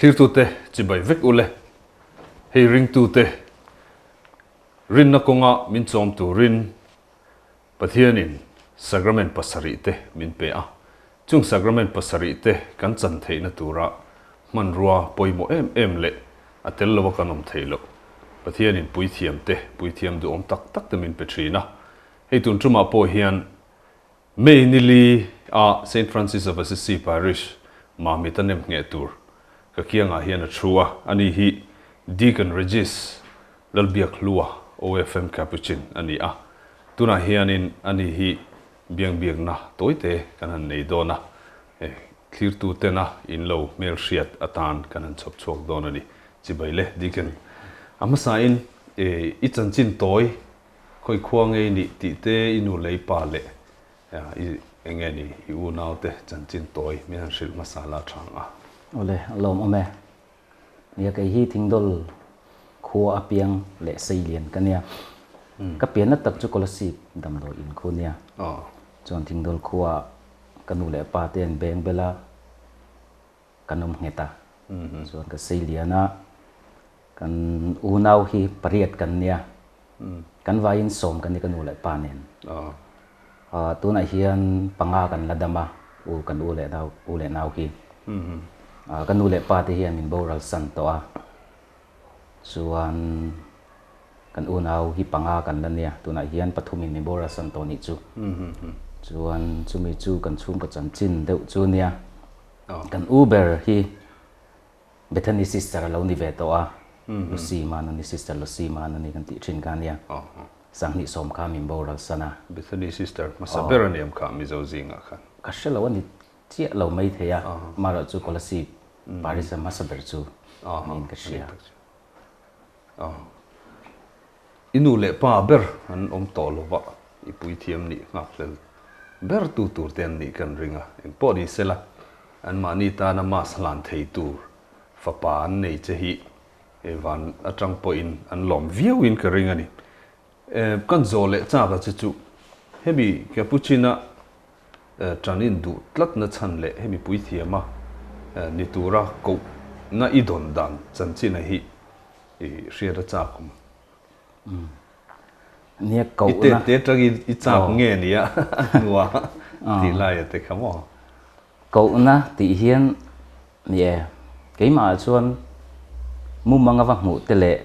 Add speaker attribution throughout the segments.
Speaker 1: Thlirtute chibai vek ule. Hei ringtute rinna kawnga min chawm turin Pathianin Sacrament pasarihte min pe a. Chung Sacrament pasarihte kan chan theihna tura hmanrua pawimawh em em leh a tel lova kan awm theih loh Pathianin puithiamte, puithiam duhawm tak takte min pe thin a. Hei tun tumah pawh hian May nili a Saint Francis of Assisi Parish Mamit a nem ngheh tur ka kiangah hian a thu a, ani hi Deacon Regis Lalbiakhlua OFM Capuchin a ni a, tunah hianin ani hi biangbiakna tawite kan han nei dawn a, thlirtu tena in lo hmelhriat atan kan han chhawp chhuak dawn a ni. Chibai le Deacon, a hmasain i chanchin tawi Khawi khua ngei nih tih te i nu lei pa leh i enge ni i unau te chanchin tawi min han hrilh hmasa la tha ang a.
Speaker 2: Awle, a lawm awm e. Nia kei hi Thingdawl khua a piang leh Seilian ka nia. Ka pianna tak chu Kolasib damdawi in khu nia. Chuan Thingdawl khua ka nu leh pa te an beng bel a, kan awm nghet a. Chuan ka Seilian a. Kan unau hi pariat kan nia, kan vaiin sawm kan ni ka nu leh pa nen. Tunah hian panga kan la dam a, u kan u leh nau u leh nau hi. Ka nu leh pa te hian min boral san tawh a, chuan kan unau hi panga kan la nia, tunah hian pathumin min boral san tawh nih chu. Chuan chumi chu kan chhungkaw chanchin deuh chu nia, kan u ber hi Bethany sister a lo ni ve tawh a, Lucy Manuni sister Lucy Manuni kan tih thin kha ania, Sanghnih sawm kha min boral san a.
Speaker 1: Bethany sister hmasa ber a ni em kha Mizo zingah khan?
Speaker 2: Ka hre lo a ni chiah lo mai thei a, amaherawh chu Kolasib Paris a hmasa ber chu niin ka hria.
Speaker 1: I nu leh pa ber an awm tawh lo va, i puithiam nih nghakhlel ber tu tur te an nih kan ring a, engpawh ni sela anmahni tana mass hlan thei tur fapa an nei che hi van atang pawhin an lawm viauin ka ring a ni. Kan zawh leh chak a che chu hemi Capuchin-a tan in duh tlatna chhan leh hemi puithiama ni tura kohna i dawn dan chanchin a hi I hriat a chak awm.
Speaker 2: Nia koh
Speaker 1: na. I tet te atangin i chak nge nia hnua tih lai a te kha maw?
Speaker 2: Koh na tih hian ni e, keimah ah chuan mumang a va hmuh te leh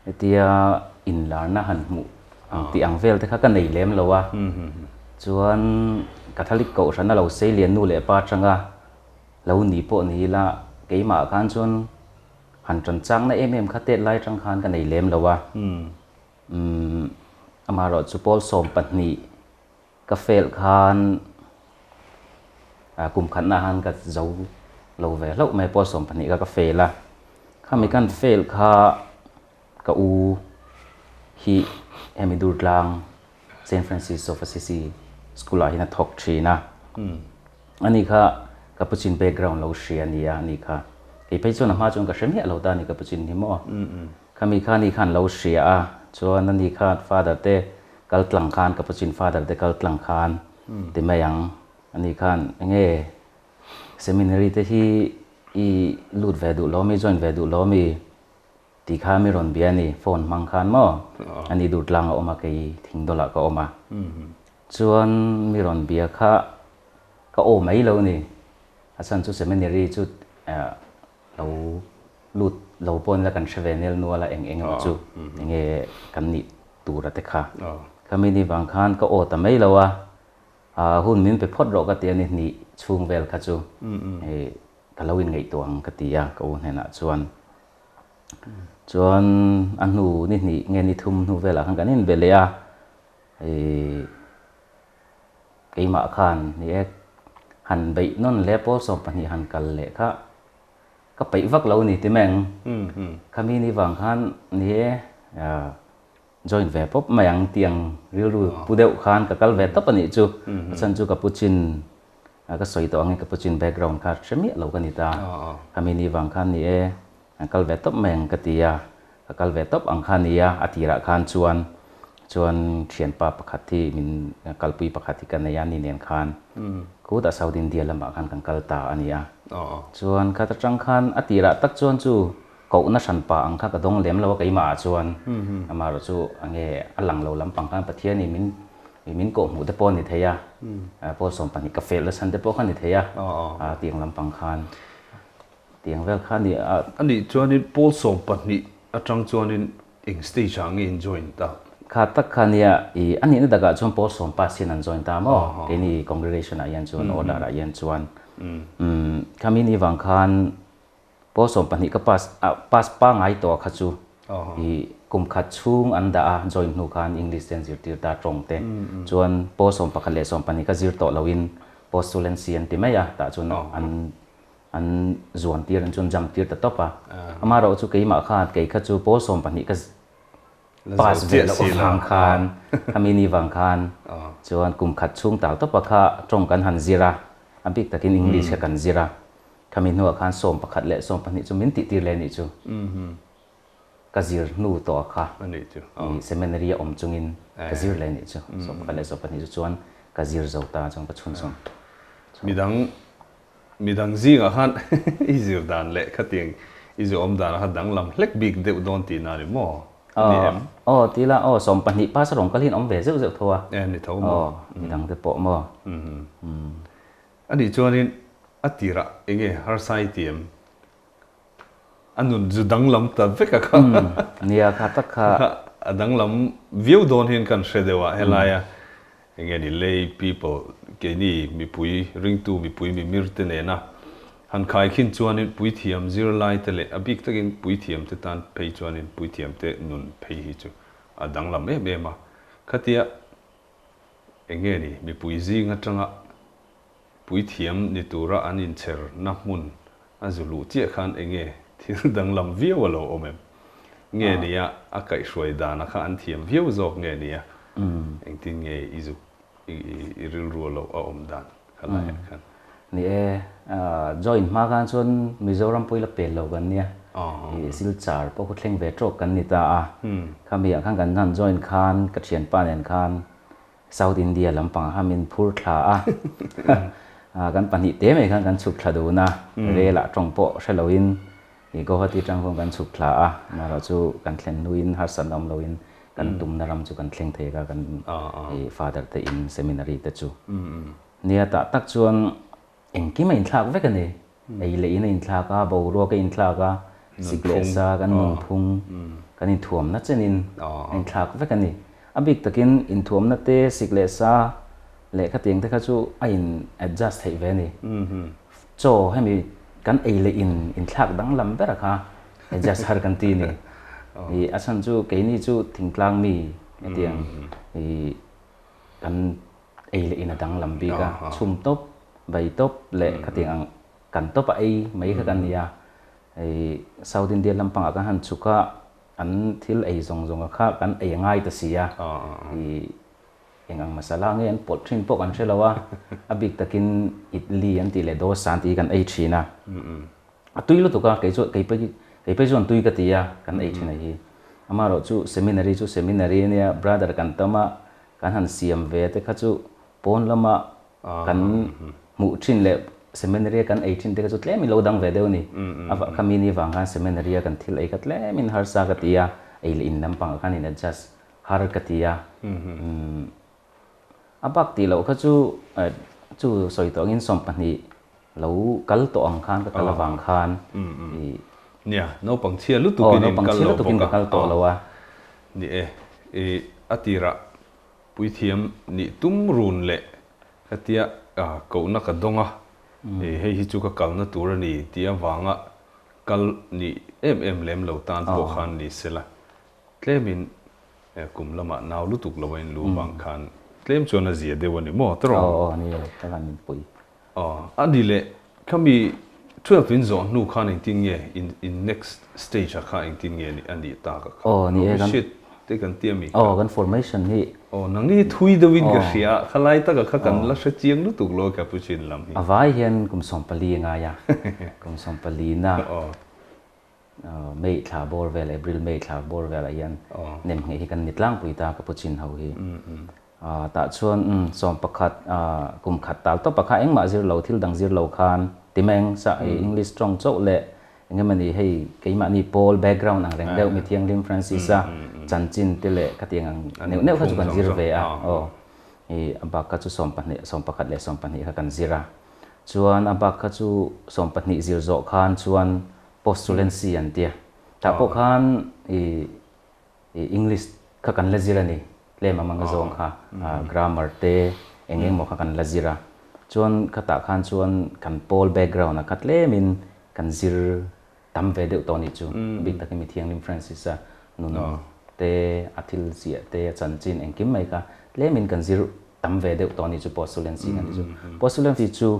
Speaker 2: hetia inlarna han hmuh ang tih ang vel te kha ka nei lem lo a. Chuan Catholic kohhran a lo sei lian nu leh pa atanga lo ni pawh ni ila keimah ah khan chuan Han ṭan châkna em em kha tet lai aṭang khan ka nei lem lo a. Umm, amaherawhchu pawl 12 ka fail khan kum khatna khan ka zo lo ve hlauh mai, pawl 12 kha ka fail a. Khami kan fail kha ka u hi hemi Durtlang Saint Francis of Assisi School ah hian a thawk thin a. Ani kha Capuchin background lo hria a ni a, ani kha. Kei phei chuan a hma chuan ka hre miah lo ta a ni Capuchin hi maw. Khami kha ani khan lo hria a, chuan ani kha father te kal tlang khan Capuchin father te kal tlang khan ti mai ang. Ani khan enge seminary te hi i lut ve duh lo mi, join ve duh lo mi? Ti kha mi rawn bia a ni, phone hmang khan maw? A ni dur tlang a awm a, kei thingdawlah ka awm a. Chuan mi rawn bia kha ka aw mai lo ni. A chhan chu seminary chu lo lut lo pawh nila kan hre ve nel nual a, eng eng emaw chu enge kan nih tur a te kha. Khami ni vang khan ka aw ta mai lo a, hun min pe phawt rawh ka ti a ni hnih chhung vel kha chu ka lo inngaihtuah ang ka ti a, ka u hnenah chuan. Chuan a hnu ni hnih nge ni thum hnu velah khan kan inbe leh a, ih keimah khan ni e han beih nawn leh pawl 12 han kal leh kha ka peih vak lo ni ti meng. Khami ni vang khan ni e join ve pawp mai ang tih ang rilru pu deuh khan ka kal ve tawp a nih chu. A chhan chu ka pu chin ka sawi tawh angin ka pu chin background kha hre miah lo ka ni ta. Khami ni vang khan ni e an kal ve tawp mai ang ka ti a, ka kal ve tawp ang kha nia a tirah khan chuan. Chuan thianpa pakhat hi min kalpui pakhat hi ka nei a ni nen khan khutah South India lamah khan kan kal ta a ni a. Chuan khat atang khan a tirah tak chuan chu kohna hranpa ang kha ka dawng lem lo a keimah ah chuan amaherawh chu enge a lang lo lampang khan Pathianin min min koh hmuh te pawh a ni thei a, pawl 12 ka fel na chhan te pawh kha a ni thei a, tiang lampang khan tiang vel kha a ni a.
Speaker 1: A nih chuanin pawl 12 atang chuanin Eng stage ah nge in join tak?
Speaker 2: Kha tak kha nia, i a nihna takah chuan pawl sawm pass hian an join ta maw? Keini congregation ah hian chuan, order ah hian chuan. Umm, khami ni vang khan pawl 12 ka pass, pass pangai tawh kha chu i kum khat chhung an dah a, join hnu khan English te an zirtir ta tawng te. Chuan pawl 11 leh 12 ka zir tawh loin postulancy an ti mai a, tah chuan an An zuan tir an chuan jump tir ta tawp a. Amaherawh chu keimah khan kei kha chu pawl 12 ka pass ve loh avang khan khami ni vang khan chuan kum khat chhung tal tawpa kha tawng kan han zir a, a bik takin English kha kan zir a. Khami hnuah khan 11 leh 12 chu min tih tir leh nih chu ka zir hnu tawh kha i seminary a awm chungin ka zir leh nih chu 11 leh 12 chu chuan ka zir zo ta chuan ka chhunzawm.
Speaker 1: Midang Midang zingah khan i zir dan leh khatiang i zir awm danah khan danglam hlek bik deuh dawn tihna a ni maw? Ni em?
Speaker 2: Aw, ti ila, aw, 12 pass a rawn kal hian awm ve zeuh zeuh tho a.
Speaker 1: E, ni tho maw?
Speaker 2: Aw, midang te pawh maw?
Speaker 1: Anih chuanin a tirah eng nge harsa i ti em? A nun zu danglam ta vek a kha.
Speaker 2: Nia kha tak kha.
Speaker 1: A danglam viau dawn hian kan hre deuh a, helaia eng nge ni lay people keini mipui ringtu mipui mimir te nena han khaikhin chuanin puithiam zirlai te leh a bik takin puithiam te tan phei chuanin puithiam te nun phei hi chu a danglam em em a. Khatia eng nge ni mipui zing atanga Puithiam ni tura an inchher na hmun a zu luh chiah khan enge thil danglam viau a lo awm em? Nge nia a kaihhruai dana kha an thiam viau zawk nge nia engtin nge i zuk i rilru a lo a awm dan kha laiah khan?
Speaker 2: Ni e, join hma khan chuan Mizoram pawh i la pel lo kan nia, i Silchar pawh khu thleng ve tawk kan ni ta a, khami ah khan kan han join khan ka thianpa nen khan South India lampang ah khan min phur thla a, kan pahnih te mai khan kan chhuk thla dun a, rel ah tawng pawh hre lo in i Guwahati tang khawn kan chhuk thla a, amaherawh chu kan thlen hnu in harsatna awm lo in kan tumna ram chu kan thleng thei ka kan i father te in seminary te chu. Nia tah tak chuan Engkim a inthlak vek a ni. Ei leh in a inthlak a, boruak a inthlak a, sik leh sa kan nunphung kan inthuamna chenin a inthlak vek a ni. A bik takin inthuamna te, sik leh sa leh khatiang te kha chu a in adjust theih ve a ni. Chaw hemi kan ei leh in inthlak danglam ber a kha adjust har kan ti a ni. I a chhan chu keini chu thingtlang mi hetiang i kan Ei leh in a danglam bik a, chhum tawp, vai tawp leh khatiang ang kan tawp a ei mai kha kan ni a. Hei South India lampangah kan han chhuk a, an thil ei zawng zawng a kha kan ei a ngai ta si a. I eng ang masala nge an pawlh thin pawh kan hre lo a, a bik takin idli an tih leh dosa an tih hi kan ei thin a. A tui lutuk a, kei chu kei pawh kei pawh chuan tui ka ti a, kan ei thin a hi. Amaherawh chu seminary chu seminary a nia, brother kan tam a, Kan han siam ve te kha chu pawn lama kan hmuh thin leh seminary a kan ei thin te kha chu tlemin lo dang ve deuh a ni. A vah kha mini vang khan seminary a kan thil ei kha tlemin harsa ka ti a, ei leh in lampangah khan in adjust har ka ti a. A bak tih loh kha chu chu sawi tawh angin 12 lo kal tawh ang khan ka kal avang khan
Speaker 1: i. Nia, naupang chhia lutukin in kal lo bawk a.
Speaker 2: Kal tawh lo a.
Speaker 1: Ni e, i a tirah puithiam nih tum run leh hetia kohna ka dawng a, hei hi chu ka kalna tur a ni tih avanga kal nih em em lem lo tan pawh khan ni sela, tlemin kum lamah nau lutuk lo a in lu vang khan tlem chuan a zia deuh a ni maw tawrh?
Speaker 2: Aw aw ni e, ka van inpui.
Speaker 1: Aw, a ni leh, khami 12 in zawh hnu khan engtin nge in in next stage ah kha engtin nge a nih tak a kha?
Speaker 2: Aw, ni e, kan.
Speaker 1: Novitiate te kan ti a mi
Speaker 2: kha? Aw, kan formation hi.
Speaker 1: Aw, nang hi thui deuh in ka hria a, khalai taka kha kan la hre chiang lutuk lo Capuchin lam hi.
Speaker 2: A vai hian kum 14 a ngai a, kum 14 na.
Speaker 1: Aw.
Speaker 2: May thla bawr vel April May thla bawr velah hian nem ngheh hi kan ni tlangpui ta Capuchin ho hi. Tah chuan 11 kum khat tal tawp a kha engmah zir lo thil dang zir lo khan timeng sa English tawng chauh leh engemawni hei keimahni pawl background ang reng deuh Mithianghlim Francis-a chanchin te leh khatiang ang neuh neuh kha chu kan zir ve a aw i a bak kha chu 12 11 leh 12 kha kan zir a chuan a bak kha chu 12 zir zawh khan chuan postulancy an tia tah pawh khan i I English kha kan la zir a ni, tlem a mang zawng kha grammar te eng eng maw kha kan la zir a, chuan khatah khan chuan kan pawl background ah kha tlemin kan zir tam ve deuh tawh a nih chu, bik takin Mithianghlim Francis-a nun te, a thil ziah te, a chanchin engkim mai kha tlemin kan zir tam ve deuh tawh a nih chu postulancy kan tih chu. Postulancy chu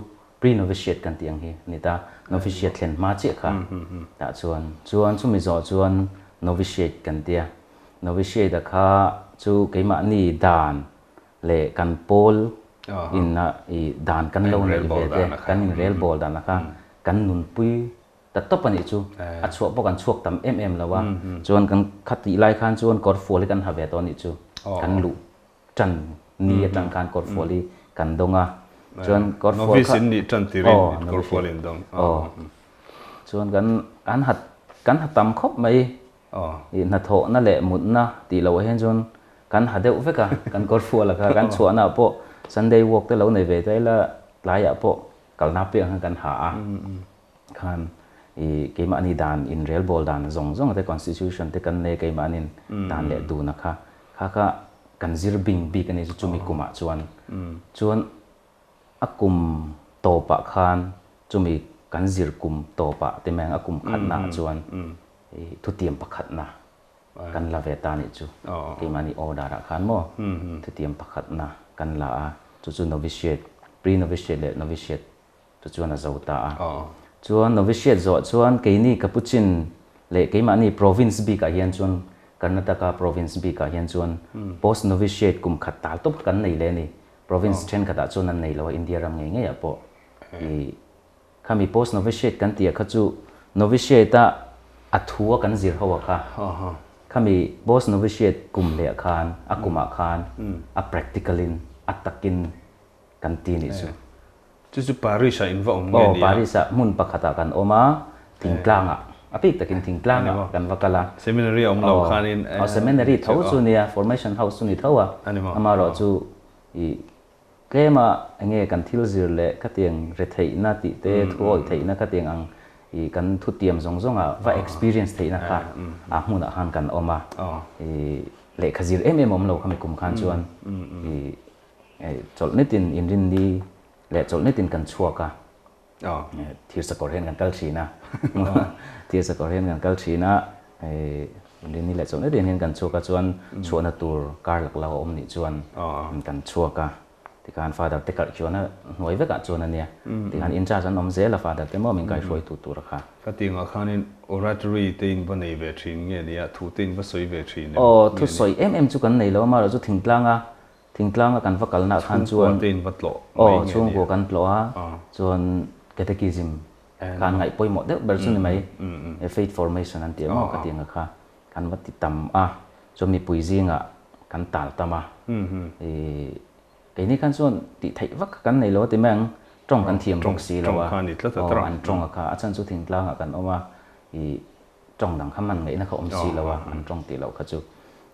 Speaker 2: Pre-novitiate kan tih ang hi a ni ta. Novitiate thlen hma chiah kha tah chuan chuan chumi zawh chuan novitiate kan tia. Novitiate a kha chu keimahni dan leh kan pawl in a i dan kan lo neih ve te kan inrel bawl dan a kha kan nunpui ta tawp a nih chu. A chhuah pawh kan chhuak tam em em lo a. Chuan kan khatih lai khan chuan kawrfual hi kan ha ve tawh a nih chu. Kan luh Tan ni atang khan kawrfual hi kan dawng a, chuan kawrfual kha
Speaker 1: Novice in nih tan tirin kawrfual in dawng.
Speaker 2: Aw, chuan kan kan ha kan ha tam khawp mai i hnathawhna leh mutna tih loh ah hian chuan kan ha deuh vek a, kan kawrfual ah kha kan chhuahna ah pawh Sunday walk te lo nei ve ta ila tlaiah pawh kalna piang khan kan ha a, khan i keimahni dan inrelbawl dan zawng zawng te constitution te kan nei keimahnin dan leh duna kha Kha kha kan zir bing bik a ni chu chumi kumah chuan. Chuan a kum tawpah khan chumi kan zir kum tawpah ti mai ang a kum khatnaah chuan thutiam pakhatna kan la ve ta a nih chu. Keimahni order-ah khan maw thutiam pakhatna kan la a, chu chu novitiate, pre-novitiate leh novitiate chu chuan a zo ta a. Chuan novitiate zawh chuan keini Capuchin leh keimahni province bikah hian chuan Karnataka province bikah hian chuan post novitiate kum khat tal tawp kha kan nei leh a ni. Province thenkhatah chuan an nei lo a, India ram ngei ngeiah pawh. I khami post novitiate kan tih ah kha chu novitiate a a thu a kan zir ho a kha. Khami post novitiate kum leh khan a kumah khan a practical in a takin kan ti nih chu.
Speaker 1: Chu chu Paris ah in va awm nge
Speaker 2: nia? Aw, Paris ah hmun pakhat ah kan awm a, thingtlang ah, a bik takin thingtlang ah kan va kal a.
Speaker 1: Seminary a awm lo khanin.
Speaker 2: Aw, seminary tho chu nia, formation house chu ni tho a. Amaherawh chu i tlem a enge kan thil zir leh khatiang retheihna tih te, thuawih theihna khatiang ang i kan thutiam zawng zawng ah va experience theihna kha a hmunah khan kan awm a. I lehkha zir em em awm lo khami kum khan chuan i Chawlh nitin inrinni leh chawlh nitin kan chhuak a, thir sakawr hian kan kal thin a, thir sakawr hian kan kal thin a, inrinni leh chawlh nitin hian kan chhuak a chuan chhuahna tur kar lak lo a awm nih chuan kan chhuak a, tikhan father te kalh khian a hnuai vekah chuan a nia, tikhan in charge an awm zel a father te maw min kaihruaitu tur a kha.
Speaker 1: Ka tingah khanin oratory te in va nei ve thin nge nia, thu te in va sawi ve thin em
Speaker 2: nge nia? Aw, thusawi em em chu kan nei lo a, amaherawhchu thingtlanga Thingtlanga kan va kalna ah khan chuan
Speaker 1: Chhungkua te in va tlawh mai
Speaker 2: nge nia? Chhungkua kan tlawh a, chuan catechism khan ngaih pawimawh deuh ber chu ni mai, faith formation an tih emaw ka tih anga kha kan va ti tam a, chuan mipui zingah kan tal tam a, keini khan chuan tih theih vak kha kan nei lo a ti mai ang, tawng kan thiam bawk si lo a, an tawng a kha, a chhan chu thingtlangah kan awm a, Tawng dang kha man ngaihna kha awm si lo a, an tawng tih loh kha chu.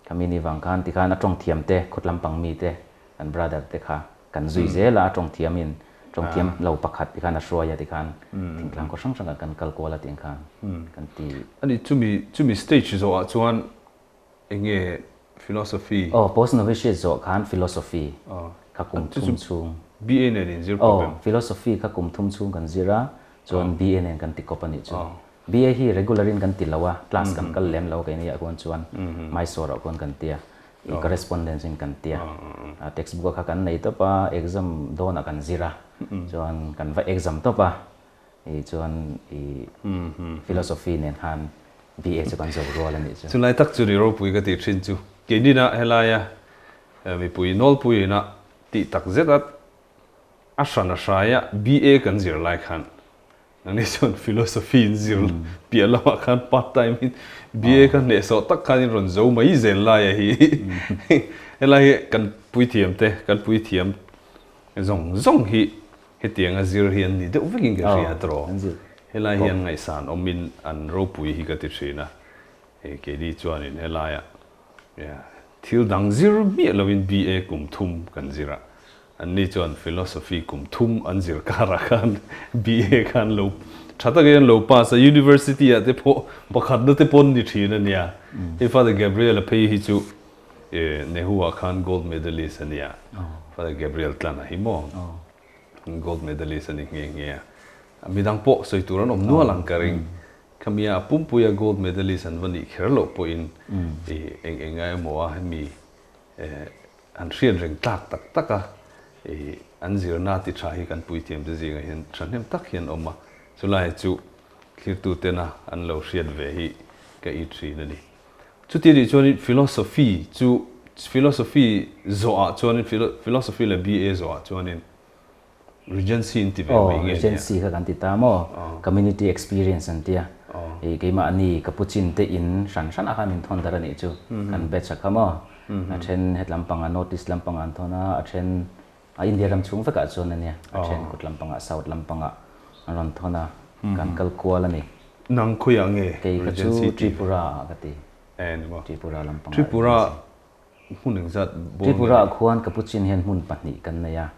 Speaker 2: Khami ni vang khan tikhan a tawng thiam te, khawt lampang mi te, kan brother te kha kan zui zel a, a tawng thiam in tawng thiam lo pakhat tikhan a hruai a tikhan thingtlang khaw hrang hrangah kan kal kual a tih ang khan kan ti.
Speaker 1: Ani chumi chumi stage zawhah chuan eng nge philosophy?
Speaker 2: Aw, post novitiate zawh khan philosophy kha kum thum chhung.
Speaker 1: BA nen in zir kawp em?
Speaker 2: Aw, philosophy kha kum thum chhung kan zir a, chuan BA nen kan ti kawp a nih chu. BA hi regular in kan ti lo a, class kan kal lem lo keini ah khuan chuan Mysore ah khuan kan tia, i correspondence in kan tia. Textbook ah kha kan nei tawp a, exam dawn ah kan zir a, chuan kan va exam tawp a, i chuan i philosophy nen khan BA chu kan zo rual a nih chu.
Speaker 1: Chulai tak chu ni ropui ka tih thin chu, keinin ah helaia mipui nawlpui ina tih tak zet a, a hran a hraia BA kan zir lai khan. Nangni chuan philosophy in zir piah lamah khan part time in BA kha hnehsawh tak khan in rawn zo mai zel lai a hi. Helai hi kan puithiam te, kan puithiam zawng zawng hi hetianga zir hi an ni deuh vekin ka hria tawh. Helai hi an ngaihsan awmin an ropui hi ka ti thin a. Hei keini chuanin helaia thil dang zir miah loin BA kum thum kan zir a, anni chuan Philosophy kum thum an zir karah khan BA khan lo tha takin an lo pass a, University ah te pawh pakhatna te pawn ni thin a nia. Hei Father Gabriel-a phei hi chu Nehu-ah khan gold medalist a nia, Father Gabriel Tlana hi maw gold medalist a ni nghe nghe a, midang pawh sawi tur an awm nual ang ka ring. Khamia pumpuia gold medalist an va nih kher loh pawhin i eng eng a emaw a hemi an hriat reng tlak tak tak a i an zirna ti tha hi kan puithiam te zingah hian thahnem tak hi an awm a, chulai chu thlirtu tena an lo hriat ve hi ka it thin a ni. Chuti nih chuanin philosophy chu philosophy zawhah chuanin philosophy leh BA zawhah chuanin Regency in ti ve mai nge nia?
Speaker 2: Regency kha kan ti ta maw? Community experience an tia. I keimahni ka pu chin te in hran hran a khan min thawn dar a nih chu. Kan batch a kha maw? A then het lampanga North East lampanga an thawn a, a then a India ram chhung vekah chuan a nia. A then kut lampanga South lampanga an rawn thawn a, kan kal kual a ni.
Speaker 1: Nang khawiah nge
Speaker 2: Regency ti? Kei kha chu Tripura ah ka ti. Tripura lampanga
Speaker 1: Tripura Hmun engzat bawm nge?
Speaker 2: Tripura ah khuan Capuchin hian hmun pahnih kan nei a,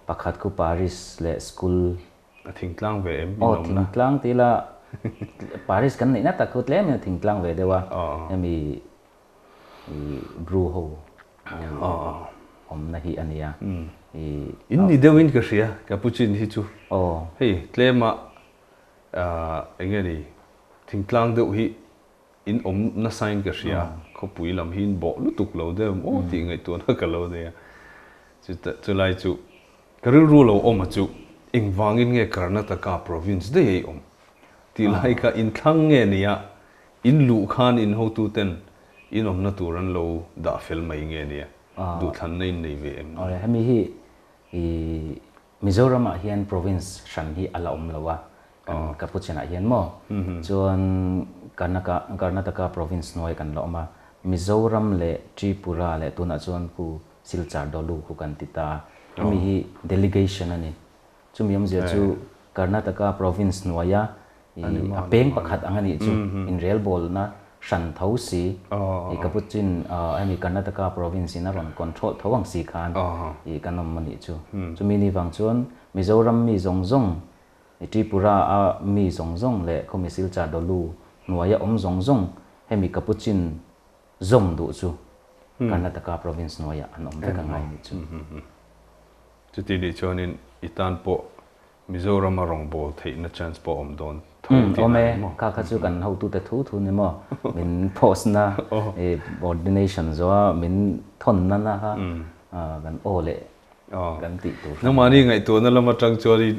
Speaker 2: pakhat khu Paris leh school.
Speaker 1: A thingtlang ve em?
Speaker 2: Aw thingtlang ti ila Paris kan neihna tak khu tlem in a thingtlang ve deuh a, hemi Bru ho awmna hi a nia.
Speaker 1: In ni deuhin ka hria Capuchin hi chu. Hei tlema enge ni thingtlang deuh hi In awm nasain ka hria, khawpui lam hi in bawh lutuk lo deuh em aw tih ngaihtuahna ka lo nei a. Chulai chu ka rilru lo awm a chu engvangin nge Karnataka province daih a i awm tih lai kha in thlang nge nia, in luh khan in hotuten in awmna tur an lo dah fel mai nge nia, duhthlanna in nei ve em?
Speaker 2: Awle, hemi hi i Mizoramah hian province hran hi a la awm lo a, kan Capuchin ah hian maw? Chuan Karnaka Karnataka province hnuai kan la awm a, Mizoram leh Tripura leh tunah chuan khu Silchar Dolu khu kan ti ta a, hemi hi delegation a ni. Chumi awmzia chu Karnataka province hnuaia i a peng pakhat ang a nih chu inrelbawlna hran tho si i Capuchin hemi Karnataka province in a rawn control tho ang si khan i kan awm a nih chu. Chumi ni vang chuan Mizoram mi zawng zawng i Tripura a mi zawng zawng leh khawmi Silchar Dolu hnuaia awm zawng zawng hemi Capuchin zawm duh chu Karnataka province hnuaiah an awm vek a ngai a nih chu.
Speaker 1: Chuti nih chuanin i tan pawh Mizorama rawngbâwl theihna chance pawh a awm dawn tho tih
Speaker 2: Awm e, kha kha chu kan hotute thu thu ni maw? Min post na, ordination zawha min thawn na na kha kan aw leh kan tih tur
Speaker 1: hran. Nangmahni ngaihtuahna lam atang chuanin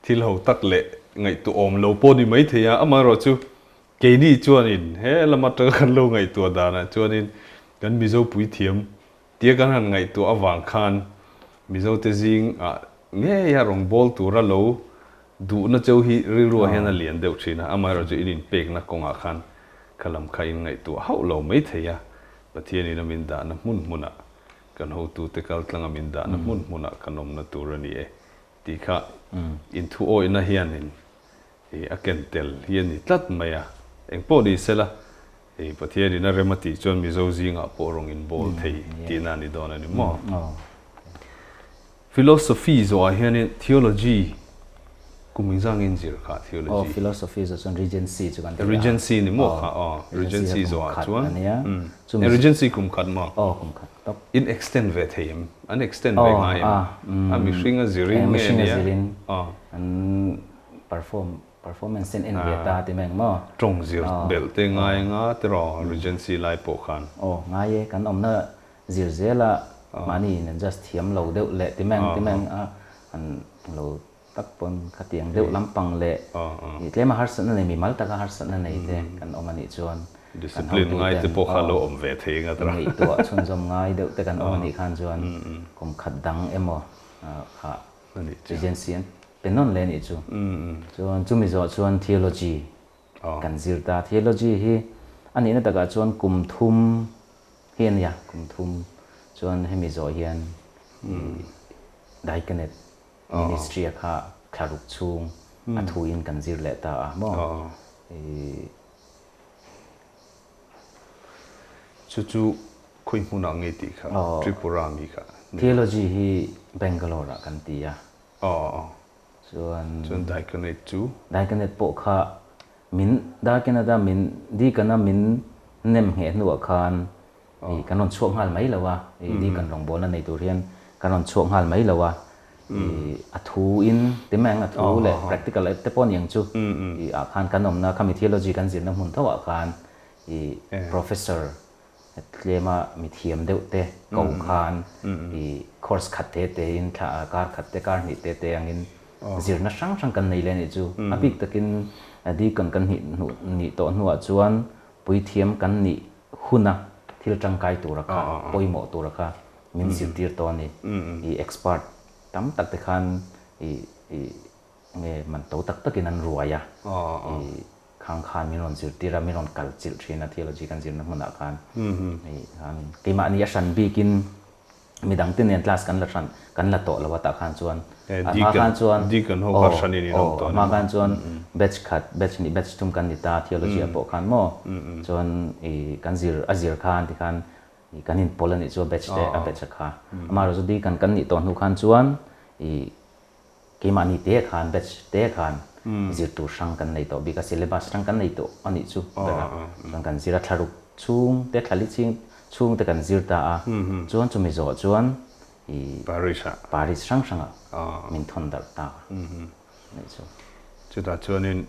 Speaker 1: thil ho tak leh ngaihtuah awm lo pawh ni maithei a, amaherawhchu keini chuanin he lam atanga kan lo ngaihtuah danah chuanin kan Mizo puithiam Tia kan han ngaihtuah avang khan Mizote zing ah ngeia rawngbâwl tura lo duhna cheu hi rilruah hian a lian deuh thin a, amaherawhchu in inpekna kawngah khan kha lam kha in ngaihtuah hauh lo mai thei a, Pathianin a min dahna hmun hmunah, kan hotute kaltlanga min dahna hmun hmunah kan awmna tur a ni e tih kha inthuawihna hianin a ken tel hi a ni tlat mai a, engpawh ni sela Hei Pathianin a rem a tih chuan Mizo zingah pawh rawng in bawl thei tihna a ni dawn a ni maw? Philosophy zawhah hianin theology kum inzang in zir kha theology.
Speaker 2: Aw philosophy zawh chuan Regency chu kan ti a.
Speaker 1: Regency ni maw kha aw Regency zawhah chuan Regency kum khat maw?
Speaker 2: Aw kum khat top.
Speaker 1: In extend ve thei em? An extend ve ngai em? A mihring a zirin nge
Speaker 2: nia? Mihring a zirin an perform Performance ten en ve ta ti mai ang maw?
Speaker 1: Tawng zir belh te ngai anga tiraw Regency lai pawh khan.
Speaker 2: Aw ngai e, kan awmna zir zel a mahni in an just thiam lo deuh leh ti mai ang ti mai ang a an lo tak pawn khatiang deuh lampang leh i tlema harsatna nei mimal taka harsatna nei te kan awm anih chuan
Speaker 1: kan Discipline ngai te pawh kha lo awm ve thei anga tiraw.
Speaker 2: Ngaihtuah chhunzawm ngai deuh te kan awm anih khan chuan kum khat dang emaw kha Regency an. Pe nawn leh anih chu. Chuan chumi zawh chuan theology kan zir ta. Theology hi a nihna takah chuan kum thum hi a nia, kum thum chuan hemi zawh hian Diaconate ministry a kha thlaruk chhung a thuin kan zir leh ta a maw.
Speaker 1: Chu chu khawi hmunah nge tih kha Tripura mi kha.
Speaker 2: Theology hi Bangalore ah kan ti a.
Speaker 1: Aw.
Speaker 2: Chuan.
Speaker 1: Chuan Diaconate chu?
Speaker 2: Diaconate pawh kha min Diaconate a min Deacon a min nem ngheh hnuah khan i kan rawn chhuak nghal mai lo a, i Deacon rawngbawlna nei tur hian kan rawn chhuak nghal mai lo a, i a thu in ti mai ang a thu leh practical te pawh a ni ang chu i ah khan kan awmna khami theology kan zirna hmun tho ah khan i professor Tlema mi thiam deuh te ko khan i course khat te te in thla kar khat te kar hnih te te angin zirna hrang hrang kan nei leh anih chu. A bik takin deacon kan hnih hnuh nih tawh hnuah chuan puithiam kan nih huna thil tangkai tura kha pawimawh tura kha min zirtir tawh a ni. I expert tam tak te khan i i nge man to tak takin an ruai a. I Khang khan min rawn zirtir a, min rawn kal chilh thin a theology kan zirna hmunah khan. Hei khan keimahni a hran bikin midang te nen class kan la hran kan la tawh lo a tah khan chuan a hma khan chuan aw aw a hma khan chuan batch khat batch hnih batch thum kan ni ta theology ah pawh khan maw chuan i kan zir a zir khan tikhan i kan inpawl a nih chu a batch te a batch a kha amaherawhchu deacon kan nih tawh hnu khan chuan i Keimahni te khan, batch te khan zir tur hrang kan nei tawh bik a, syllabus hrang kan nei tawh a nih chu ber a. Chuan kan zir a, thlaruk chhung te, thlali chhing chhung te kan zir ta a. Chuan chumi zawh chuan i
Speaker 1: Paris ah.
Speaker 2: Paris hrang hrangah min thawn darh ta a nih chu.
Speaker 1: Chutah chuanin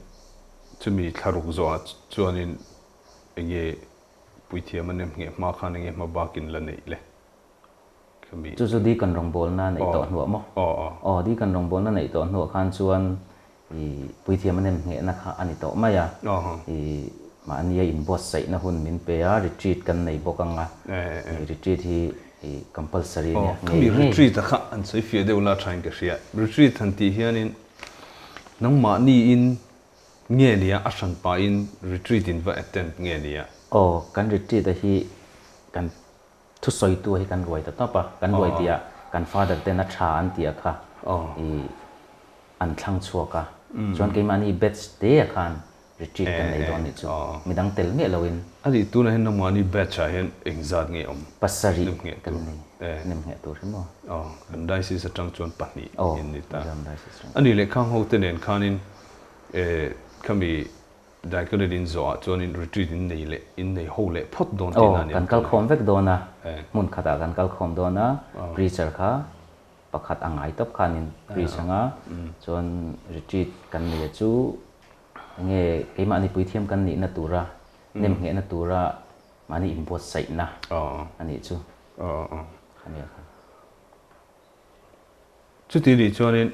Speaker 1: chumi thlaruk zawhah chuanin enge puithiam a nem ngheh hma khan enge hma bakin la neih le?
Speaker 2: Chu chu Deacon rawngbawlna neih tawh hnuah maw? Aw, Deacon rawngbawlna neih tawh hnuah khan chuan i puithiam a nem nghehna kha a ni tawh mai a. I mahnia inbuatsaihna hun min pe a, retreat kan nei bawk ang a. I retreat hi i compulsory nia
Speaker 1: ngei ngei. Khami retreat a kha an sawi fiah deuh la thain ka hria. Retreat han tih hianin nangmahniin nge nia a hran pahin retreat in va attend nge nia?
Speaker 2: Aw, kan retreat a hi kan Thusawitu hi kan ruai ta tawp a, kan ruai tih ah kan father ten a tha an tih ah kha i an thlang chhuak a, chuan keimahni batch te ah khan retreat kan nei dawn nih chu, midang tel miah lo in.
Speaker 1: A nih tunah hian nangmahni batch ah hian engzat nge awm?
Speaker 2: Pasarih kan nei, nem ngheh tur hi maw?
Speaker 1: Aw, kan diocese atang chuan pahnih in ni ta. A nih leh khang ho te nen khanin khami Diaconate in zawhah chuanin retreat in nei leh in nei ho leh phawt dawn tihna
Speaker 2: a ni. Aw, kan kal khawm vek dawn a, hmun khatah kan kal khawm dawn a, preacher kha pakhat a ngai tawp khanin preach ang a, chuan retreat kan nei a chu enge keimahni puithiam kan nihna tura, nemnghehna tura mahni inbuatsaihna a nih chu a nia kha.
Speaker 1: Chuti nih chuanin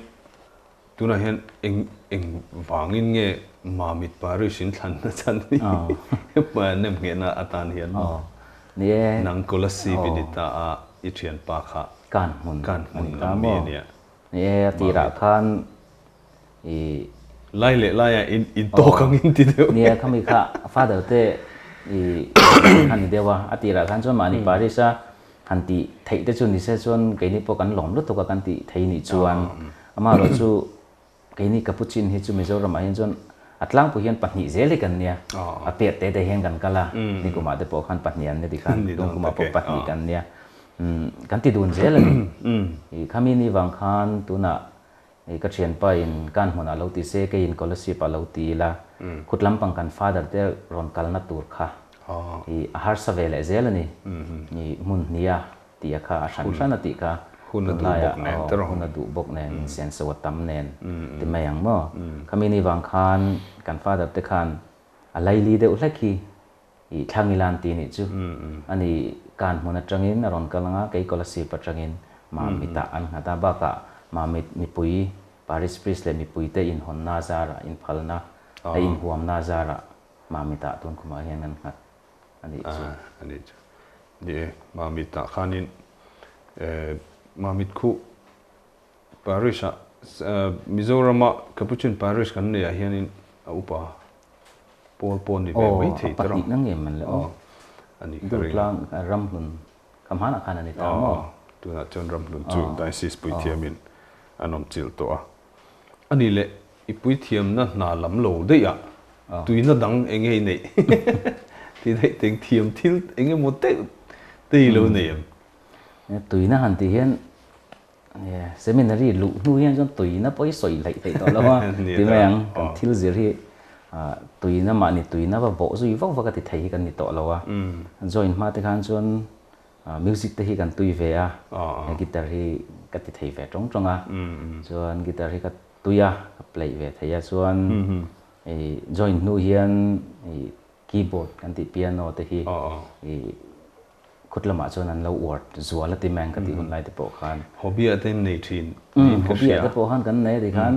Speaker 1: tunah hian eng eng vangin nge Mamit Parish in thlanna chhan hi nemnghehna atan hian maw nang Kolasib i ni ta a i thianpa kha
Speaker 2: kan hmun
Speaker 1: kan hmun lam mi a nia.
Speaker 2: Ni e a tirah khan i
Speaker 1: Lai leh laiah in in tawk ang in ti deuh.
Speaker 2: Nia khami kha father te i kha ni deuh a a tirah khan chuan mahni Parish a Han tih theih te chu ni se chuan keini pawh kan lawm lutuk a kan tih thei nih chuan amaherawh chu keini Capuchin hi chu Mizoramah hian chuan a tlangpui hian pahnih zel hi kan nia a pek te te hian kan kal a nikumah te pawh khan pahnih an ni tikhan tungkumah pawh pahnih kan nia kan ti dun zel a ni i khami ni vang khan tunah ka thianpa in kan hmunah lo ti se keiin Kolasib ah lo ti ila khut lampang kan father te rawn kalna tur kha I a harsa ve leh zel a ni. I hmun hnia tih a kha a hran hran a tih kha tunlaiah aw hun a duh bawk nen insenso a tam nen ti mai ang maw. Khami ni vang khan kan father te khan a laili deuh hlek hi i thlang ila an ti nih chu. Ani kan hmun atangin a rawn kal ang a, kei Kolasib atangin Mamitah an nghat a, bakah Mamit mipui Parish Priest leh mipuite inhawnna zarah inphalna a inhuamna zarah Mamitah tun khumah hian an nghat a nih chu.
Speaker 1: A nih chu. Ni e, Mamitah khanin Mamit khu Parish-ah Mizorama Capuchin Parish kan neihah hianin a upa pawl pawh ni ve mai thei
Speaker 2: ta rawh. Aw, a pahnih na nge man le aw.
Speaker 1: A nih ka ring.
Speaker 2: Durtlang Ramhlun ka hmanah khan a ni ta maw?
Speaker 1: Aw, tunah chuan Ramhlun chu Diocese puithiamin an awm chilh tawh a. A nih leh i puithiamna hna lam lo daih ah tuina dang eng nge i neih? Ti daih teng thiam thil eng emaw deuh te i lo nei em?
Speaker 2: Tuina han tih hian Seminary luh hnu hian chuan tuina pawh hi sawi hleih theih tawh lo a ti mai ang. Kan thil zir hi tuina mahni tuina va bawh zui vak vak a ti thei hi kan ni tawh lo a. Join hma te khan chuan music te hi kan tui ve a, guitar hi ka ti thei ve tawng tawng a. Chuan guitar hi ka tui a, ka play ve thei a. Chuan join hnu hian keyboard kan tih piano te hi Khut lamah chuan an lo uar zual a ti mai ang ka tih hun lai te pawh khan.
Speaker 1: Hobby ah te nei thin niin ka hria.
Speaker 2: Hobby ah te pawh khan kan nei a ti khan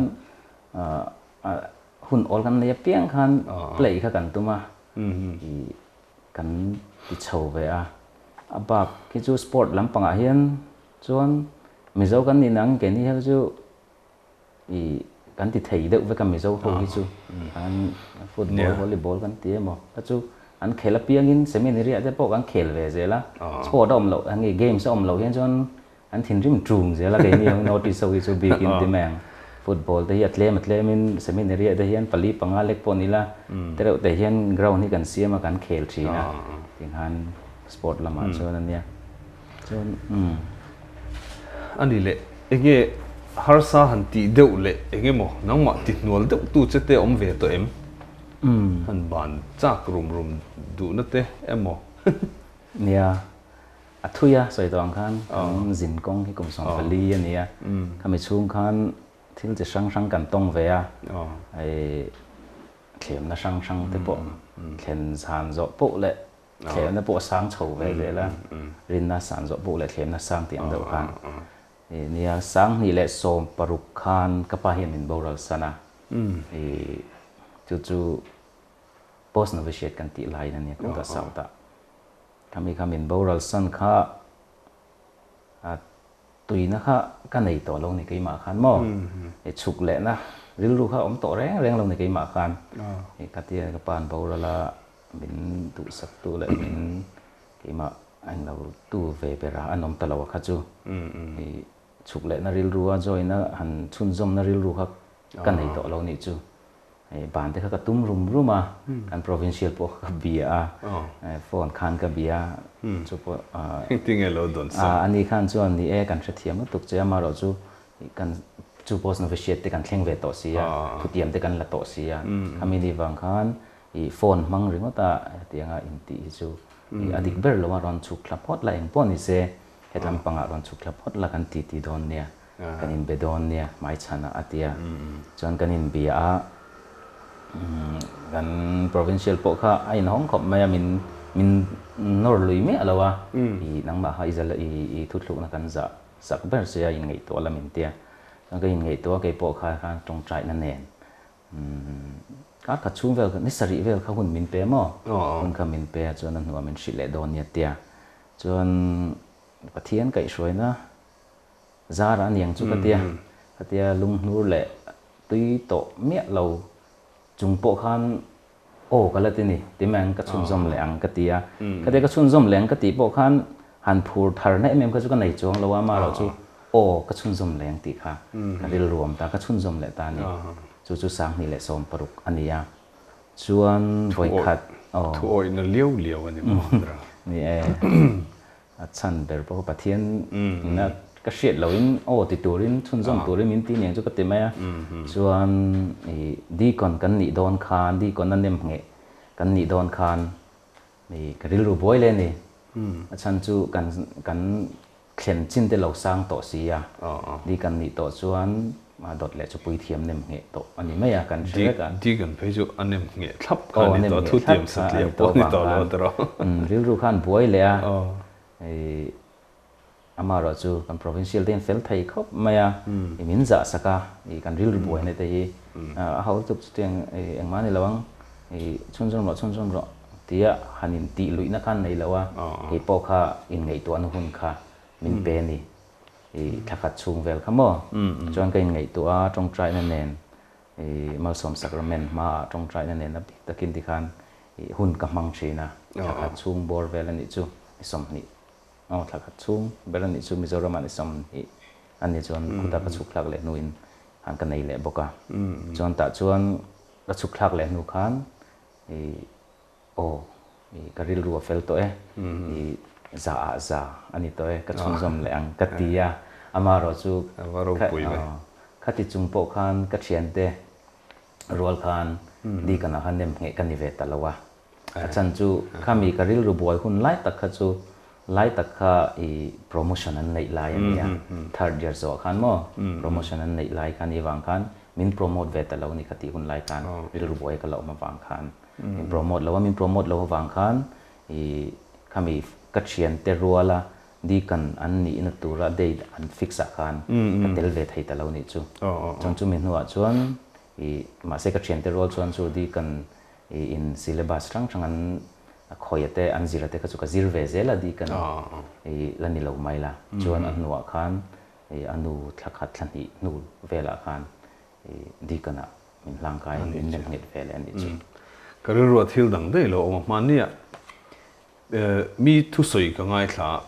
Speaker 2: hun awl kan nei apiang khan play kha kan tum a, kan ti chho ve a. A bak khi chu sport lampangah hian chuan Mizo kan nih nang keini hian chu I kan ti thei deuh vek a Mizo ho hi chu an football volleyball kan ti emaw kha chu an khel apiangin seminary ah te pawh kan khel ve zel a sport a awm loh ang nge games a awm loh hian chuan an thinrim ṭung zel a keini ang notice ho hi chu bikin ti mai ang football te hi a tlem a tlemin seminary ah te hian pali panga lek pawh ni la tereuh te hian ground hi kan siam a kan khel ṭhin a tikhan sport lamah chuan a nia chuan umm.
Speaker 1: A ni leh, enge harsa han tih deuh leh eng emaw nangmah ti hnual deuh tu che te awm ve tawh em? Han ban chak rum rum duhna te emaw?
Speaker 2: Nia, a thui a sawi tawh ang khan kan zin kawng hi kum 14 a ni a, khami chhung khan thil chi hrang hrang kan tawng ve a, thlemna hrang hrang te pawh thlen zan zawh poh leh Thlemna pawh a sang chho ve zel a, rinna san zawh pawh leh thlemna sang tih ang deuh khan. Nia, 2016 khan ka pa hian min boral san a, chu chu post novitiate kan tih laiin a nia, Kawngka South ah. Khami kha min boral san kha tuina kha ka nei tawh lo ni keimah khan maw? Chhuk lehna rilru kha awm tawh reng reng lo ni keimah khan. Khatia ka pa an boral a, Min duhsaktu leh min keimah a englo tu ve ber a, an awm ta lo a kha chu. I chhuk lehna rilru a join a han chhunzawmna rilru kha ka nei tawh lo nih chu. Ban te kha ka tum rum rum a, kan provincial pawh kha ka bia a, phone khan ka bia a, chu pawh
Speaker 1: Engtinge lo dawn sa?
Speaker 2: Ani khan chuan ni e kan hrethiam lutuk che a, amaherawh chu kan chu post novitiate te kan thleng ve tawh si a, thutiam te kan la tawh si a, khami ni vang khan I phone hmang ringawt a hetianga intih hi chu i a dik ber lo a, rawn chhuk thla phawt la eng pawh ni se hetlam pangah rawn chhuk thla phawt la kan titi dawn nia, kan inbe dawn nia hmaichhanah a ti a. Chuan kan inbia a, kan provincial pawh kha a inhawng khawp mai a, min min nawr lui miah lo a, i nangmah kha i zal i i thuthlukna kan zah sak ber che a inngaihtuah la min ti a. Chuan ka inngaihtuah a keipawh kha khan tawngtaina nen Kar khat chhung vel ni sarih vel kha hun min pe maw? Hun kha min pe a chuan a hnuah min hrilh leh dawn nia tia. Chuan Pathian kaihhruaina zara a niang chu ka tia. Ka tia lunghnur leh tui tawh miah lo chung pawh khan aw ka la ti ni, ti mai ang ka chhunzawm leh ang ka ti a. Ka tia ka chhunzawm leh ang ka tih pawh khan han phur thar na em em kha chu ka nei chuang lo a, amaherawh chu Aw, ka chhunzawm leng tih kha ka rilru awm ta, ka chhunzawm leh ta a ni. Chu chu 2016 a ni a, chuan vawikhat aw.
Speaker 1: Thu awihna liau liau a ni maw Andra?
Speaker 2: Ni e, a chhan ber pawh kha Pathian ina ka hriat lohin aw ti turin chhunzawm turin min ti niang chu ka ti mai a. Chuan i Deacon kan nih dawn khan, Deacon a nem ngheh kan nih dawn khan i ka rilru buai leh a ni. A chhan chu kan kan Thlen chin te lo sang tawh si a, ni kan nih tawh chuan dawt leh chu puithiam nem ngheh tawh a ni mai a, kan hre vek a.
Speaker 1: Deacon phei chu a nem ngheh thlap kha a ni tawh, thu tiam satliah pawh a ni tawh lo a tawrh.
Speaker 2: Rilru khan buai leh a, amaherawh chu kan provincial te hian fel thei khawp mai a, i min zah sak a, i kan rilru buaina te hi a ho lutuk chutiang engmah a ni lo ang, i chhunzawm rawh chhunzawm rawh. Tia han intih luihna khan nei lo a, kei pawh kha inngaihtuahna hun kha min pe a ni. I thla khat chhung vel kha maw? Chuan ka inngaihtuah a, tawngtaina nen i Malsawm Sacrament hmaah tawngtaina nen a bik takin tikhan i hun ka hmang thin a, thla khat chhung bawr vel a nih chu ni 20 aw thla khat chhung ber a nih chu Mizoramah ni 20 a ni chuan khuta ka chhuk thlak leh hnuin khan ka nei leh bawk a. Chuan tah chuan ka chhuk thlak leh hnu khan i Aw, i ka rilru a fel tawh e, i za ah za a ni tawh e, ka chhunzawm leh ang ka ti a, amaherawh chu khati chung pawh khan ka thiante rual khan Deacon ah khan nem ngheh ka ni ve ta lo a, a chan chu khami ka rilru buai hun lai tak kha chu lai tak kha i promotion an neih lai a nia, third year zawh khan maw promotion an neih lai kha ni vang khan min promote ve ta lo ni kha tih hun lai khan rilru buai ka la awm avang khan. Min promote lo a, min promote lo avang khan i khami ka thiante ruala deacon an nihna tura date an fix ah khan ka tel ve thei ta lo nih chu. Chuan chumi hnuah chuan i mahse ka thiante rual chuan chu deacon i in syllabus hrang hrang an khawia te an zira te kha chu ka zir ve zel a deacon i la ni lo mai la. Chuan a hnuah khan i a nu thla khat thla hnih hnu velah khan i deacon ah Min hlangkai in min nem nghet ve leh a nih chu.
Speaker 1: Ka rilruah thil dang daih lo awm a, hmannia mi thusawi ka ngaithla a,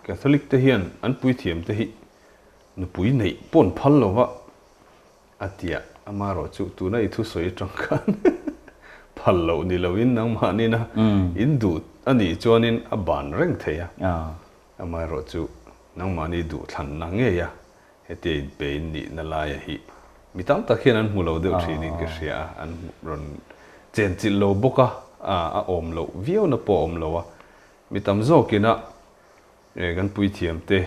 Speaker 1: Catholic te hian an puithiam te hi nupui neih pawn phal lo va a tia, amaherawh chu tuna i thusawi atang khan phal loh ni loin nangmahnina in duh a nih chuanin a ban reng thei a, amaherawh chu nangmahni duhthlanna ngei a Hetia inpe in nihna laia hi mi tam tak hian an hmu lo deuh thinin ka hria a, an rawn chenchilh lo bawk a, a awm loh viauna pawh a awm lo a. Mi tam zawkina kan puithiamte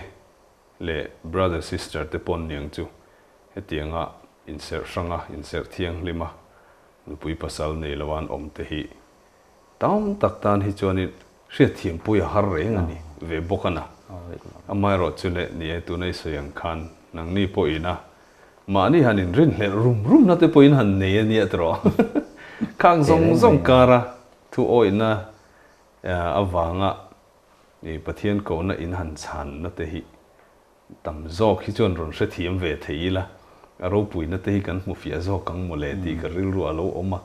Speaker 1: leh brother sister te pawn niang chu hetianga inserh hranga, inserh thianghlima nupui pasal nei loa an awm te hi Tam tak tan hi chuanin hriatthiampui a har reng a ni ve bawk a na. Amaherawh chu leh ni e, tuna i sawi ang khan nangni pawhin a mahni han inrinhlelh rum rumna te pawhin han nei a nia tawh. Khang zawng zawng kara thu awihna avanga Pathian kohna in han chhanna te hi Tam zawk hi chuan rawn hrethiam ve thei ila, a ropuina te hi kan hmu fiah zawk ang mawle tih ka rilru a lo awm a,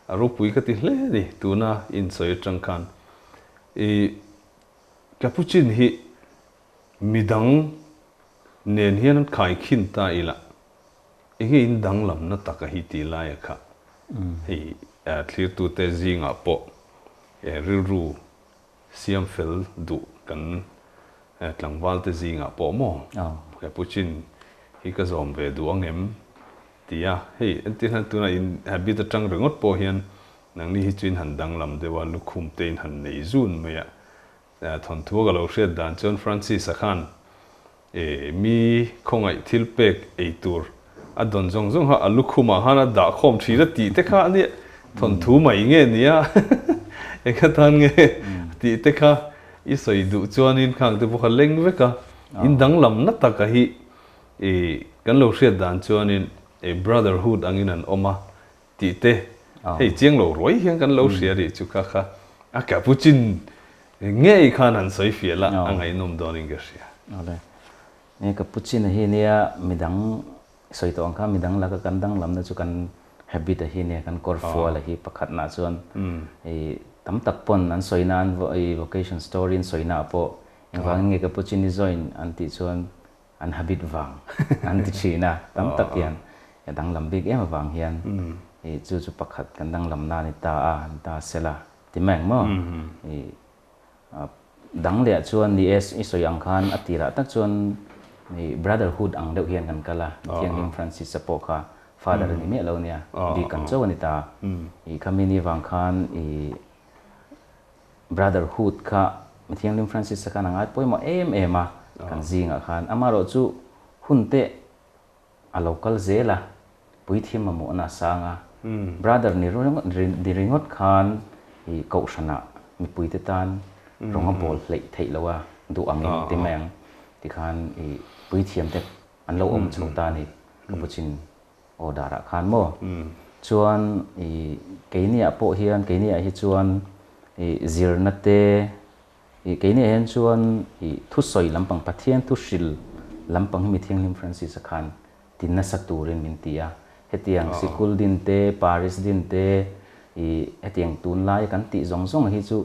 Speaker 1: a ropui ka ti hle a ni tuna insawi atang khan. I Capuchin hi midang nen hian an khaikhin ta ila, enge in danglamna taka hi tih laia kha hei thlirtute zingah pawh rilru Siam fel duh kan tlangval te zingah pawh maw Capuchin hi ka zawm ve duh ang em? ti a, hei entir hian tunah in habit atang ringawt pawh hian nangni hi chu in han danglam deuh a, lukhum te in han nei zun mai a, thawnthu ka lo hriat dan chuan Francis-a khan mi khawngaih thil pek ei tur a dawn zawng zawng kha a lukhumah khan a dah khawm thin a tih te kha a nia thawnthu mai nge nia eng atan nge tih te kha i sawi duh chuanin khang te pawh kha leng vek a in danglam na taka hi i kan lo hriat dan chuanin brotherhood angin an awm a tih te hei chiang lo ruai hian kan lo hria rih chu kha kha a capuchin ngei khan han sawi fiah la a ngaihnawm dawnin ka hria.
Speaker 2: Awle. Nge capuchin a hi nia midang sawi tawh ang kha midang laka kan danglamna chu kan habit a hi nia kan kawr fual a hi pakhatna chuan i tam tak pawn an sawi na an i vocation story an sawi na ah pawh engvangin nge capuchin i join an tih chuan An habit vang an ti thin a, tam tak hian a danglam bik em avang hian i chu chu pakhat kan danglam na a ni ta a, ni ta sela ti mai ang maw? I dang leh ah chuan ni e i sawi ang khan a tirah tak chuan i brotherhood ang deuh hian kan kal a, Thianghlim Francis-a pawh kha father a ni miah lo nia, deacon chauh a ni ta. I khami ni vang khan i Brotherhood kha Mithianghlim Francis-a khan a ngai pawimawh em em a, kan zingah khan. Amaherawh chu hun te a lo kal zel a, puithiam mamawhna a sang a. Brother ni ni ringawt khan i kohhranah mipuite tan rawng a bawl hleih theih loh a duh angin ti mai ang. Tikhan i puithiam te an lo awm chho ta a ni, Capuchin order ah khan maw? Chuan i keiniah pawh hian keiniah hi chuan i zirna te i keiniah hian chuan i thusawi lampang Pathian thu hril Lampang hi Mithianghlim Francis-a khan ti nasa turin min ti a. Hetiang sikul din te, parish din te, i hetiang tunlaia kan tih zawng zawng hi chu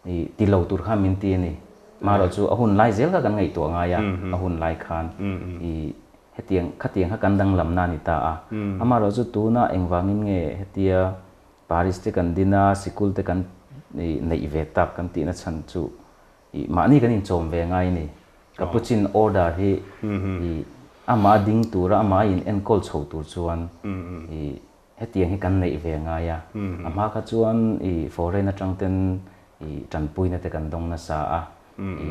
Speaker 2: i ti lo tur khan min ti a ni. Marawh chu a hun lai zel kha kan ngaihtuah ngai a, a hun lai khan i hetiang khatiang kha kan danglamna a ni ta a. Amarawh chu tuna engvangin nge hetia parish te kan din a, sikul te kan neih ve tak kan tihna chhan chu i mahni kan inchawm ve ngai a ni. Capuchin order hi i amah ding tura amah in enkawl chho tur chuan i hetiang hi kan neih ve ngai a. A hma kha chuan i foreign atang ten i tanpuina te kan dawng nasa a. I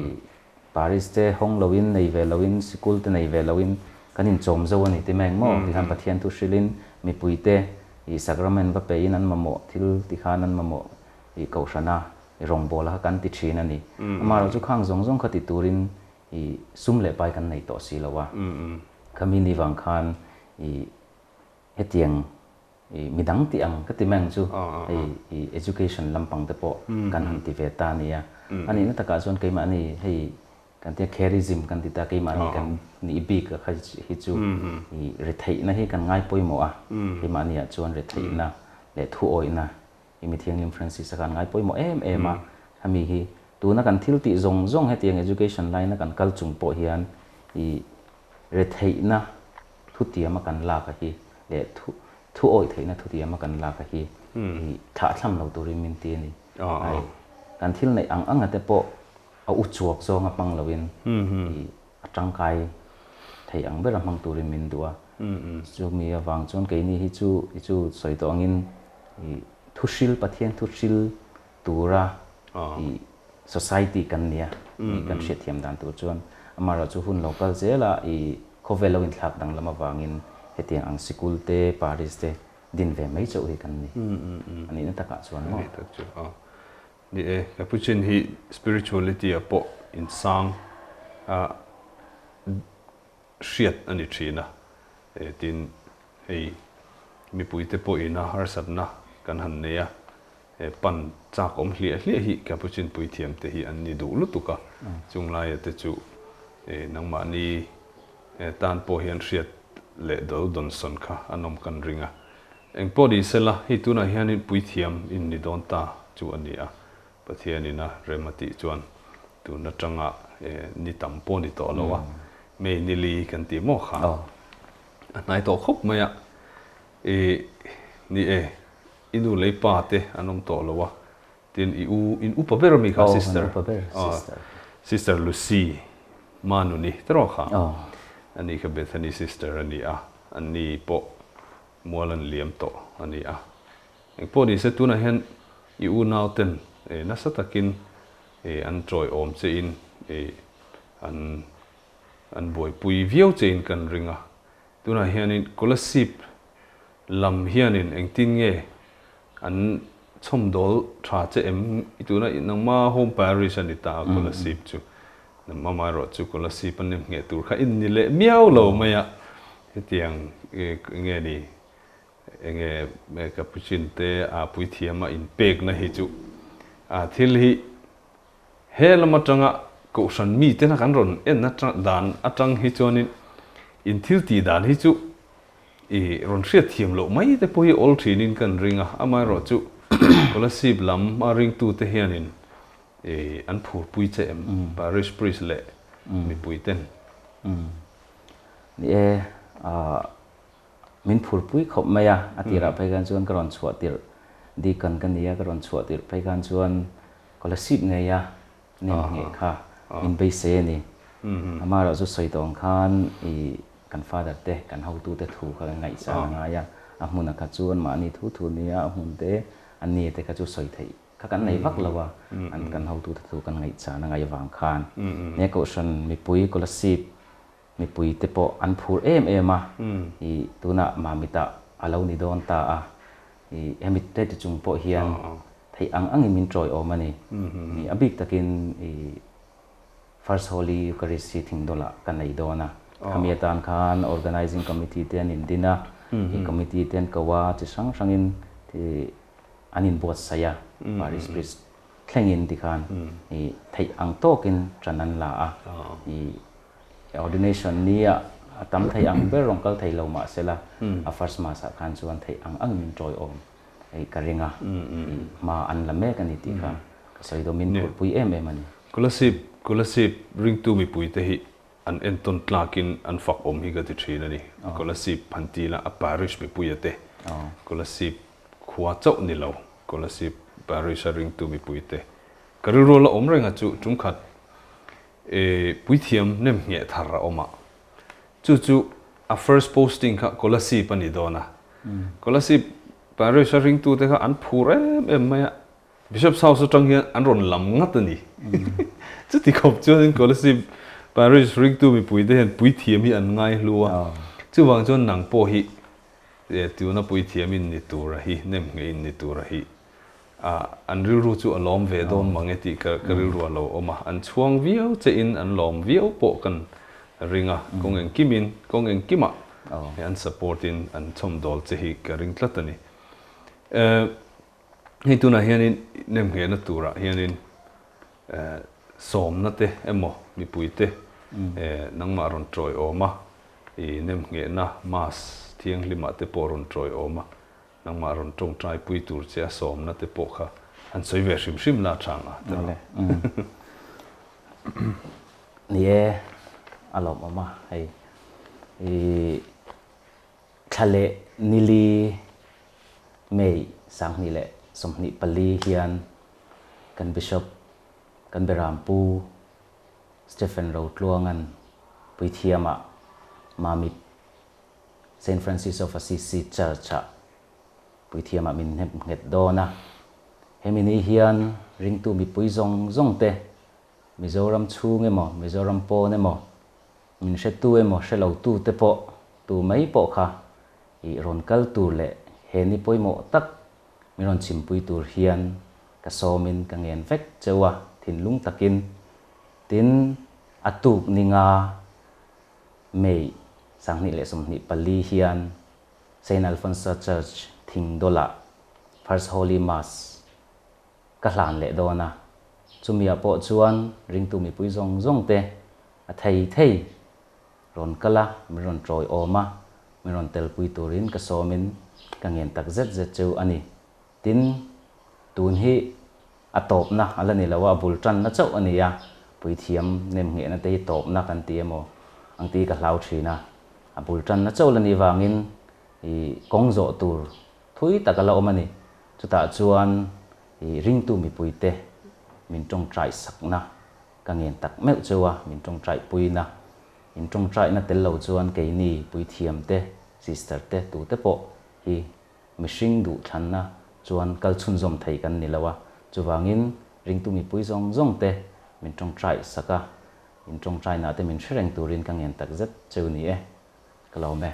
Speaker 2: Paris te hawng loin nei ve loin sikul te nei ve loin kan inchawm zo a ni ti mai ang maw? Tikhan Pathian thu hrilhin mipui te i sacrament va peiin an mamawh thil tikhan an mamawh i kohhrana i rawngbawla kha kan ti thin a ni. Amaherawh chu khang zawng zawng kha ti turin i sum leh pai kan nei tawh si lo a. Khami ni vang khan i hetiang i midang tih ang ka ti mai ang chu hei i education lampang te pawh kan han ti ve ta a nia. A nihna takah chuan keimahni hei kan tia charism kan ti ta keimahni kan nih bik a kha hi chu i retheihna hi kan ngai pawimawh a. Keimahni ah chuan retheihna leh thuawihna I Mithianghlim Francis-a khan ngai pawimawh em em a, hemi hi tuna kan thil tih zawng zawng hetiang education line-a kan kal chung pawh hian i retheihna thutiama kan lak a hi leh thu thu awih theihna thutiama kan lak a hi i thlahthlam lo turin min ti a ni. Ai kan thil neih ang anga te pawh a u chuak zawnga hmang loin i a tangkai thei ang bera hmang turin min duh a. Chumi avang chuan keini hi chu i chu sawi tawh angin i thuhril Pathian thuhril tura i society kan nia i kan hriatthiam dan tur chuan amaherawh chu hun lo kal zela i khawvel lo inthlak danglam avangin hetiang ang sikul te parish te din ve mai chauh hi kan ni a nihna takah chuan maw.
Speaker 1: Ni e, Capuchin hi spirituality ah pawh insang a hriat a ni thin a, tin hei mipuite pawhin a harsatna kan han nei a, pan chak awm hliah hliah hi Capuchin puithiam te hi an ni duh lutuk a, chung laia te chu nangmahni tan pawh hian hriat leh do dawnsawn kha an awm kan ring a. Engpawh ni sela, hei tunah hianin puithiam in ni dawn ta chu a ni a, Pathianin a rem a tih chuan tun atanga ni tam pawh ni tawh lo a, May ni li kan tih maw kha a hnai tawh khawp mai a, i ni e, i nu lei pa te an awm tawh lo a, tin i u, in upa ber ami kha sister, sister Lucy Manuni tawh kha, ani kha Bethany sister a ni a, ani pawh Mual an liam tawh a ni a. Engpawh ni se tunah hian i unauten nasa takin an tawiawm chein an an buaipui viau chein kan ring a. Tunah hianin Kolasib lam hianin engtin nge an chhawmdawl tha che em? I tuna nangma home parish a ni ta a Kolasib chu. Amaherawh chu Kolasib an nem ngheh tur kha in ni leh miau lo mai a. Hetiang enge ni enge Capuchin te a puithiam a inpekna hi chu a thil hi he lam atanga Kohhran mitena kan rawn en atang dan atang hi chuanin in thil tih dan hi chu i rawn hriatthiam loh mai te pawh hi awl thinin kan ring a, amaherawh chu Kolasib lam a ringtute hianin i an phurpui che em Parish Priest leh mipui ten.
Speaker 2: Ni e, min phurpui khawp mai a, a tirah phei khan chuan ka rawn chhuah tirh Deacon ka ni a, ka rawn chhuah tirh phei khan chuan Kolasib ngei a nem ngheh kha min beisei a ni. Amaherawh chu sawi tawh ang khan i kan father te, kan hotute thu kha kan ngaihsan a ngai a, a hmunah kha chuan mahni thu thu nia a hmun te, a ni te kha chu sawi theih kha kan nei vak lo a, an kan hotute thu kan ngaihsan a ngaih avang khan he Kohhran mipui Kolasib mipui te pawh an phur em em a, i tunah Mamitah a lo ni dawn ta a, i hemi te ti chung pawh hian theih ang angin min tawiawm a ni. I a bik takin i First Holy Eucharist hi Thingdawlah ka nei dawn a, khami atan khan Organizing Committee te an indin a, i committee te an ko a, chi hrang hrangin an inbuatsaih a, Parish Priest thlengin tikhan i theih ang tawkin ṭan an la a, i. Ordination ni ah a tam thei ang ber rawn kal thei lo mah sela a first mass ah khan chuan theih ang ang min tawiawm hei ka ring a, i hma an la mek a ni tih kha ka sawi dawn min phurhpui em em a ni.
Speaker 1: Kolasib Kolasib ringtu mipuite hi an entawn tlakin an fak awm hi ka ti thin a ni. Kolasib Phantila a parish mipuia te, Kolasib khua chauh ni lo, Kolasib parish a ringtu mipuite ka rilru la awm reng a chu tumkhat e puithiam nem ngheh thar a awm a, chu chu a first posting kha Kolasib a ni dawn a, Kolasib parish a ringtute kha an phur em em mai a, Bishop's House atang hian an rawn lam ngat a ni. Chuti khawp chuanin Kolasib parish ringtu mipuite hian puithiam hi an ngai hlu a, chuvang chuan nang pawh hi tuna puithiam in ni tura hi, nem ngheh in ni tura hi An rilru chu a lawm ve dawn mang e tih ka rilru a lo awm a, an chhuang viau che in an lawm viau pawh kan ring a, kawng engkim in, kawng engkimah an support in an chhawmdawl che hi ka ring tlat a ni. Hei tunah hianin nemnghehna turah hianin sawmna te emaw mipui te nangmah rawn tawiawm a, i nemnghehna mass thianghlimah te pawh rawn tawiawm a, Nangmah rawn tawngtai pui tur che a sawmna te pawh kha han sawi ve hrim hrim la tha nga te rawh.
Speaker 2: Ni e, a lawmawm a hei. I thla leh nili May 2024 hian kan Bishop kan Berampu Stephen Rotluangan Puithiamah Mamit Saint Francis of Assisi Church-ah puithiamah min hnem nghet dawn a. Hemi ni hian ringtu mipui zawng zawng te, Mizoram chhung emaw, Mizoram pawn emaw, min hretu emaw, hre lotu te pawh tu mai pawh kha i rawn kal tur leh he ni pawimawh tak min rawn chhimpui tur hian ka sawmin ka ngen vek cheu a, thinlung takin. Tin, a tuk ninga May 2024 hian Saint Alphonsa Church Thingdawlah First Holy Mass ka hlan leh dawn a, chumiah pawh chuan ringtu mipui zawng zawng te a thei thei rawn kal a, min rawn tawiawm a, min rawn telpui turin ka sawmin ka ngen tak zet zet cheu a ni. Tin, tun hi a tawpna a la ni lo a, a bul tanna chauh a ni a, puithiam nemnghehna te hi tawpna kan ti emaw ang tih hi ka hlau thin a, a bul tanna chauh la nih vangin i kawng zawh tur thui tak a la awm a ni. Chutah chuan i ringtu mipuite min tawngtai sakna ka ngen tak meuh cheu a, min tawngtai puina, in tawngtaina tel lo chuan keini puithiam te, sister te, tute pawh hi Mihring duhthlanna chuan kal chhunzawm thei kan ni lo a, chuvangin ringtu mipui zawng zawng te min tawngtai sak a, in tawngtaina te min hre reng turin ka ngen tak zet cheu ni e. Ka lawm e.